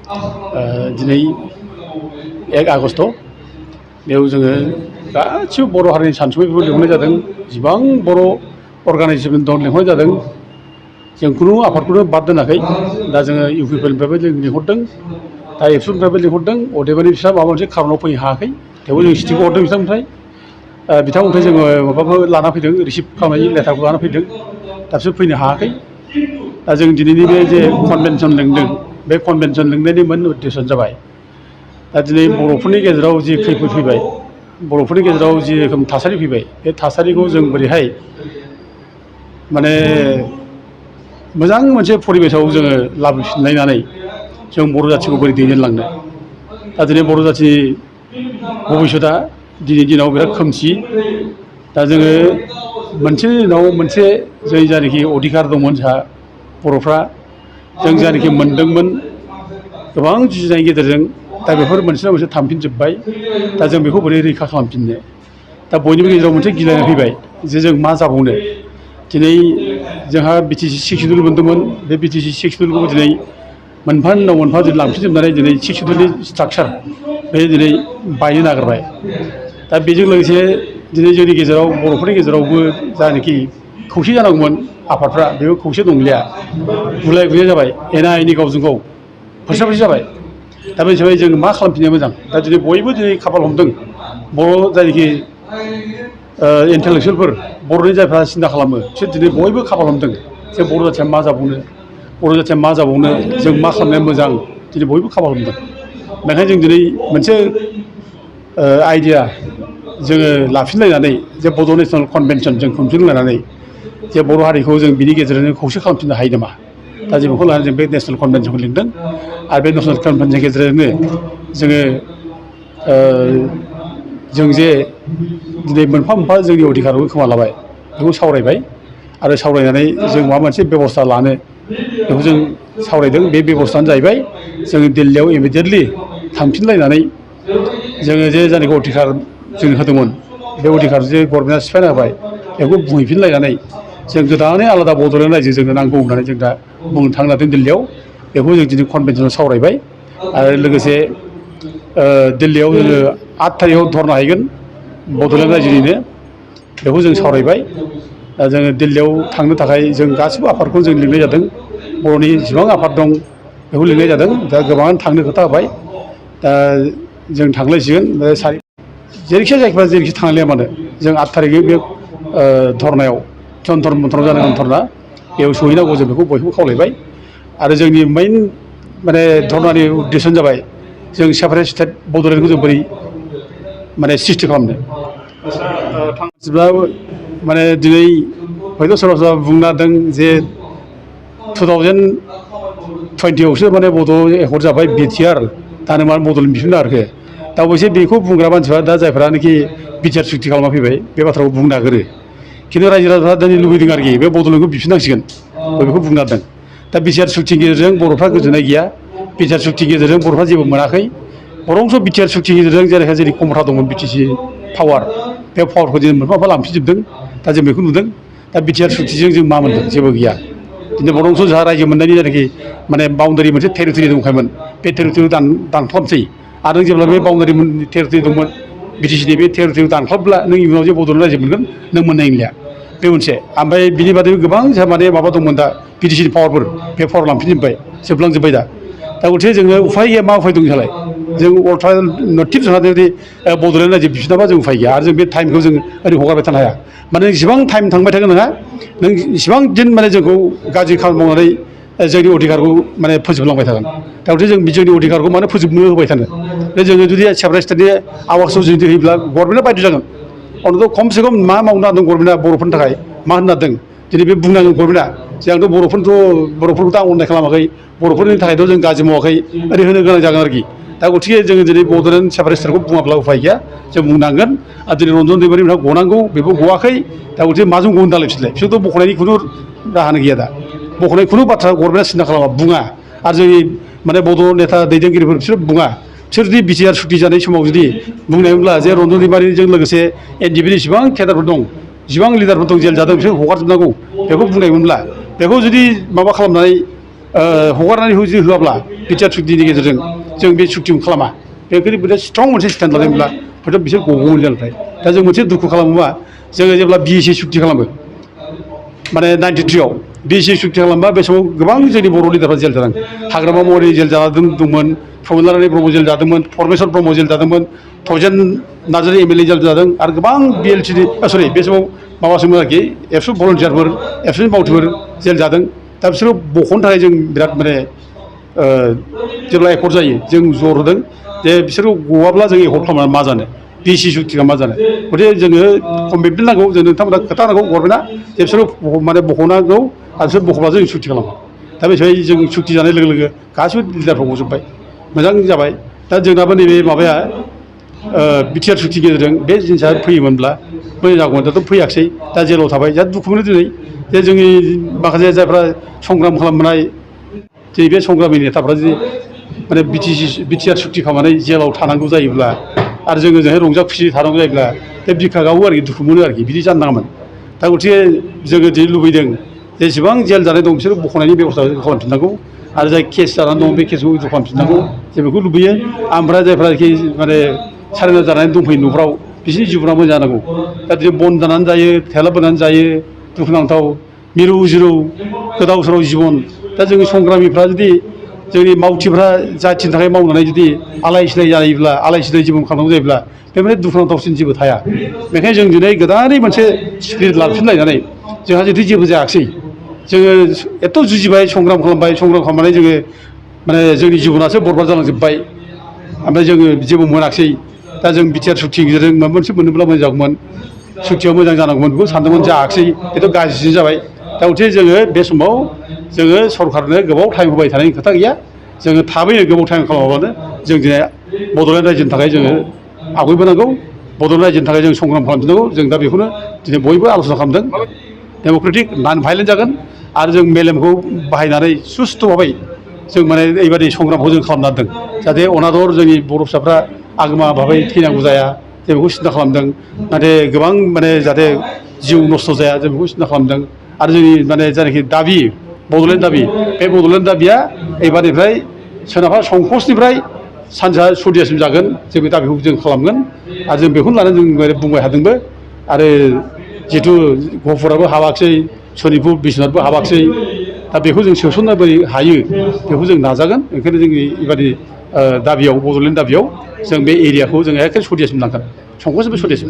दिनै 1 आगस्ट बेयाव जोङो गासिबो बर' हारिनि सानसुमैफोरखौ लिंहरनाय जादों। जिबां बर' अर्गानाइजेसन दं लिंहरनाय जादों। जों खुनु आफादखौनो बाद दोनाखै। दा जोङो इउपिपिएलनिफ्रायबो जों लिंहरदों, दा एबसुनिफ्रायबो लिंहरदों। अदेबानि बिस्रा माबा मोनसे खारनाव फैनो हायाखै। थेवबो जों सिटिखौ हरदों बिथांमोननिफ्राय जोङो माबाबो लाना फैदों, रिसिभ खालामनायनि लेटारखौ लाना फैदों। दा बिसोर फैनो हायाखै। दा जों दिनैनि बे जे कनभेनसन लिंदों, बे कनभेनसन लिंनायनि मोन उद्देश्यआनो जाबाय दा दिनै बर'फोरनि गेजेराव जि खैफोद फैबाय, बर'फोरनि गेजेराव जि रोखोम थासारि फैबाय, बे थासारिखौ जों बोरैहाय माने मोजां मोनसे परिबेसाव जोङो लाबोफिनलायनानै जों बर' जाथिखौ बोरै दैदेनलांनो। दा दिनै बर' जाथिनि भबिस्वतआ दिनैनि दिनाव बिराद खोमसि। दा जोङो मोनसे दिनाव मोनसे जों जायनाखि अधिकार दंमोन जोंहा बर'फ्रा, जों जायनाखि मोनदोंमोन गोबां जुजिनायनि गेजेरजों, दा बेफोर मोनसे नङा मोनसे थांफिनजोब्बाय। दा जों बेखौ बोरै रैखा खालामफिननो। दा बयनिबो गेजेराव मोनसे गिलायनाय फैबाय जे जों मा जाबावनो। दिनै जोंहा बिटिसि 6 सिडुल मोनदोंमोन। बे बिटिसि 6 सिडुलखौ दिनै मोनफा उनाव मोनफा दिनै लांफिनजोबनानै दिनै 6 सिडुलनि स्ट्राकचार बे दिनै बायनो नागिरबाय। दा बेजों लोगोसे दिनै जोंनि गेजेराव बर'फोरनि गेजेरावबो जायनाखि खौसे जानांगौमोन आफादफ्रा, बेबो खौसे नंलिया। गुलाय गुजाय जाबाय, एना एनि गावजों गाव फोरसा फोरसि जाबाय। दा बे हिसाबै जों मा खालामफिननाया मोजां। दा दिनै बयबो दिनै खाफाल हमदों। बर' जायनाखि इन्टेलेक्सुवेलफोर, बर'नि जायफ्रा सिन्था खालामो, बिसोर दिनै बयबो खाफाल हमदों जे बर' जाथिया मा जाबावनो, बर' जाथिया मा जाबावनो, जों मा खालामनाया मोजां, दिनै बयबो खाफाल हमदों। बेखायनो जों दिनै मोनसे आइडिया जोङो लाफिनलायनानै जे बड' नेसनेल कनभेनसन जों खुंफिनलायनानै जे बर' हारिखौ जों बिनि गेजेरजोंनो खौसे खालामफिननो हायो नामा। दा जों बेखौ लानानै जों बे नेसनेल कनभेनसनखौ लिंदों। आरो बे नेसनेल कनभेनसननि गेजेरजोंनो जोङो जों जे दिनै मोनफा मोनफा जोंनि अधिकारखौ खोमा लाबाय, बेखौ सावरायबाय। आरो सावरायनानै जों माबा मोनसे बेब'स्था लानो, बेखौ जों सावरायदों। बे बेब'स्थायानो जाहैबाय जोङो दिल्लीयाव इमिडियेटलि थांफिनलायनानै जोङो जे जायनाखि अधिकार जों होदोंमोन, बे अधिकार जे गभर्नमेन्टआ सिफायना होबाय, बेखौ बुंहैफिनलायनानै जों गोदानै आलादा बड'लेण्ड रायजो जोंनो नांगौ होननानै जों दा बुंनो थांनो नागिरदों दिल्लीयाव। बेखौ जों दिनै कनभेनसनाव सावरायबाय। आरो लोगोसे दिल्लीयाव जोङो 8 थारिखआव धर्ना हैगोन बड'लेण्ड रायजोनिनो, बेखौ जों सावरायबाय। दा जोङो दिल्लीयाव थांनो थाखाय जों गासिबो आफादखौ जों लिंनाय जादों। बर'नि जेसेबां आफाद दं बेखौ लिंनाय जादों। दा गोबाङानो थांनो खोथा होबाय। दा जों थांलायसिगोन। जेरैखि जायखिया जेरैखि थांलाया मानो, जों 8 थारिखै बे धर्नायाव जन्तर मन्थराव जानाय धर्ना, बेयाव सहैनांगौ जों बेखौ बयखौबो खावलायबाय। आरो जोंनि मेइन माने धर्नानि उद्देश्यआनो जाबाय जों सेपारेट स्टेट बड'लेण्डखौ जों बोरै माने सृष्टि खालामनो। थांखिब्लाबो माने दिनै हयथ' सोरबा सोरबा बुंनो नागिरदों जे 2020आवसो माने बड' एकर्ड जाबाय बिटिआर, दानो मानो बड'लेण्ड बिफिननो नागिरखो। दा अबयसे बेखौ बुंग्रा मानसिफ्रा दा जायफ्रानोखि बिटिआर सुक्ति खालामना फैबाय, बे बाथ्राखौ बुंनो नागिरो। खिन्थु रायजो राजाफ्रा दिनै लुबैदों आरोखि बे बड'लेण्डखौ बिफिननांसिगोन, बेखौ बुंनो नागिरदों। दा बिटिआर सुक्तिनि गेजेरजों बर'फ्रा गोजोननाय गैया। बिटिआर सुक्तिनि गेजेरजों बर'फ्रा जेबो मोनाखै। बरंस' बिटिआर सुक्तिनि गेजेरजों जेरैहाय जेरै खमथा दंमोन बिटिसि पावार, बे पावारखौ जों मोनफा मोनफा लांफिनजोबदों। दा जों बेखौ नुदों। दा बिटिआर सुक्तिजों जों मा मोनदों? जेबो गैया। दिनै बरंस' जोंहा रायजो मोननायनि जायनाखि माने बाउण्डारि मोनसे टेरिटरि दंखायोमोन, बे टेरिटरिखौ दानख्लाबसै। आरो जेब्ला बे बाउण्डारि टेरिटरि दंमोन बिटिसिनि, बे टेरिटरिखौ दानख्लाबब्ला नों इयुनाव जे बड'लेण्ड रायजो मोनगोन नों मोननाय नंलिया। बे मोनसे। ओमफ्राय बिनि बादैबो गोबां जोंहा माने माबा दंमोन दा बिटिसिनि पावारफोर, बे पावार लांफिनजोब्बाय, जोबलांजोब्बाय दा। दा गथिखे जोङो उफाय गैया। मा उफाय दं जोंहालाय? जों अल्टारनेटिभ जोंहा जुदि बड'लेण्ड रायजो बिफिनाबा जों उफाय गैया। आरो जों बे टाइमखौ जों ओरै हगारबाय थानो हाया। माने जेसेबां टाइम थांबाय थागोन नोंहा, नों इसेबां दिन माने जोंखौ गाज्रि खामानि मावनानै जोंनि अधिकारखौ माने फोजोबलांबाय थागोन। दा गथिखे जों जोंनि अधिकारखौ मानो फोजोबनो होबाय थानो? जोङो जुदि सेपारेट स्टेटनि आवाजखौ जुदि होयोब्ला गभर्नमेन्टआ बायद' जागोन। अन्त' खमसे खम मा मावनो नागिरदों गभर्नमेन्टआ बर'फोरनि थाखाय? मा होननो नागिरदों? दिनै बे बुंनांगोन गभर्नमेन्टआ जे आंथ' बर'फोरखौथ' आं अननाय खालामाखै, बर'फोरनि थाखायथ' जों गाज्रि मावाखै, ओरै होनो गोनां जागोन आरोखि। दा गथिखे जोङो दिनै बड'लेण्ड सेपारेट स्टेटखौ बुङाब्ला उफाय गैया। जों बुंनांगोन। आरो दिनै रन्जन दैमारिमोनहा गनांगौ, बेबो गवाखै। दा गथिखे माजों गनो दालाय बिसोरलाय? बिसोरथ' बख'नायनि खुनु राहायानो गैया दा। बख'नाय खुनु बाथ्रा गभर्नमेन्टआ सिन्था खालामा, बुङा। आरो जोंनि माने बड' नेता दैदेनगिरिफोर बिसोर बुङा। बिसोर जुदि बिटिआर सुक्ति जानाय समाव जुदि बुंनायमोनब्ला जे रन्जन दैमारिजों लोगोसे एनडिएफबिनि जेसेबां केडारफोर दं, जेसेबां लिडारफोर दं जेल जादों, बिसोर हगारजोबनांगौ, बेखौ बुंनायमोनब्ला, बेखौ जुदि माबा खालामनानै हगारनानै होआब्ला बिटिआर सुक्तिनि गेजेरजों जों बे सुक्तिखौ खालामा बेनिखायनो बिराद स्ट्रं मोनसे स्टेन्ड लादोंब्ला हयथ' बिसोर गगौमोन जेलनिफ्राय दा जों मोनसे दुखु खालामोबा जोङो जेब्ला बिएसि सुक्ति खालामो माने 93आव बिएसि सुक्ति खालामबा बे समाव गोबां जोंनि बर' लिडारफ्रा जेल जादों हाग्रामा महरै जेल दंमोन प्रमद ब्रह्म जेल जादोंमोन परमेश्वर ब्रह्म जेल जादोंमन थजेन नार्जारि एमएलए जेल जादों आरो गोबां बिएलसिनि सरि बे समाव माबासोमोन आरोखि एबसु भलन्टियारफोर एबसुनि मावथिफोर जेल जादों दा बिसोरखौ बख'नो थाखाय जों बिराद माने जेब्ला एकर्ड जायो जों जर होदों जे बिसोरखौ गवाब्ला जों एकर्ड खालामनानै मा जानो बिएसि सुक्तिखौ मा जानो गथिखे जोङो कमिटमेन्ट नांगौ जों नोंथांमोना खोथा नांगौ गभर्नमेन्टआ जे बिसोरखौ माने बख'नांगौ आरो बिसोर बख'ब्ला जों सुक्ति खालामो दा बे हिसाबै जों सुक्ति जानाय लोगो लोगो गासिबो लिडारफ्रा गजोब्बाय मोजां जाबाय दा जोंनाबो नैबे माबाया बिटिआर सुक्तिनि गेजेरजों बे जिनिसा फैयोमोनब्ला मोजां जागौमोन दाथ' फैयाखिसै दा जेलाव थाबाय जा दुखु मोनो दिनै जे जोंनि माखासे जायफ्रा संग्राम खालामनाय दिनै बे संग्रामनि नेताफ्रा जुदि माने बिटिआर सुक्ति खालामनानै जेलाव थानांगौ जायोब्ला आरो जोङो ओजोंहाय रंजा खुसि थानांगौ जायोब्ला बे बिखा गावो आरोखि दुखु मोनो आरोखि बिदि जानो नाङामोन दा गथिखे जोङो दिनै लुबैदों जेसेबां जेल जानाय दं बिसोर बख'नायनि बेब'स्था खालामफिननांगौ आरो जाय केस जानानै दं बे केसखौ उइद्र' खालामफिननांगौ जों बेखौ लुबैयो ओमफ्राय जायफ्राखि माने सारेन्डार जानानै दंफैयो न'फ्राव बिसोरनि जिउफ्रा मोजां जानांगौ दा बिदिनो बन दानानै जायो थेला बोनानै जायो दुखुनांथाव मिरौ जिरौ गोदाव सोराव जिबन दा जोंनि संग्रामिफ्रा जुदि जोंनि मावथिफ्रा जाथिनि थाखाय मावनानै जुदि आलाय सिलाय जायोब्ला आलाय सिलाय जिबन खालामनांगौ जायोब्ला बे माने दुखुनांथावसिन जेबो थाया बेनिखायनो जों दिनै गोदानै मोनसे स्पिरिट लाफिनलायनानै जोंहा जुदि जेबो जायाखिसै जोङो एथ' जुजिबाय संग्राम खालामनानै जोङो माने जोंनि जिबनासो बरबाद जालांजोब्बाय ओमफ्राय जोङो जेबो मोनाखिसै दा जों बिटिआर सुक्तिनि गेजेरजों माबा मोनसे मोनोब्ला मोजां जागौमोन सुक्तियाव मोजां जानांगौमोन बेखौ सानदोंमोन जायाखिसै बेथ' गाज्रिसो जाबाय दा गथिखे जोङो बे समाव जोङो सरकारनो गोबाव टाइम होबाय थानायनि खोथा गैया जोङो थाबैनो गोबाव टाइम खालामाबानो जों दिनै बड'लेण्ड रायजोनि थाखाय जोङो आवगायबोनांगौ बड'लेण्ड रायजोनि थाखाय जों संग्राम खालामफिननांगौ जों दा बेखौनो दिनै बयबो आल'सना खालामदों डेम'क्रेटिक नन भायलेन्ट जागोन आरो जों मेलेमखौ बाहायनानै सुस्थ' भाबै जों माने ओरैबायदि संग्रामखौ जों खालामना दोनदों जाहाथे अनादर जोंनि बर' फिसाफ्रा आगोमा भाबै थैनांगौ जाया जों बेखौ सिन्था खालामदों नाथाय गोबां माने जाहाथे जिउ नस्थ' जाया जों बेखौ सिन्था खालामदों आरो जोंनि माने जायनाखि दाबि बड'लेण्ड दाबि बे बड'लेण्ड दाबिया एबारनिफ्राय सोनाबहा संकसनिफ्राय सानजा सदियासिम जागोन जों बे दाबिखौ जों खालामगोन आरो जों बेखौनो लानानै जों बुंबाय थादोंबो आरो जिहेथु गहपुराबो हाबाखिसै सनितपुर बिश्वनाथबो हाबाखिसै दा बेखौ जों सोसननो बोरै हायो बेखौ जों नाजागोन ओंखायनो जोंनि बेबादि दाबियाव बड'लेण्ड दाबियाव जों बे एरियाखौ जों एखे सदियासिम लांगोन संकसनिफ्राय सदियासिम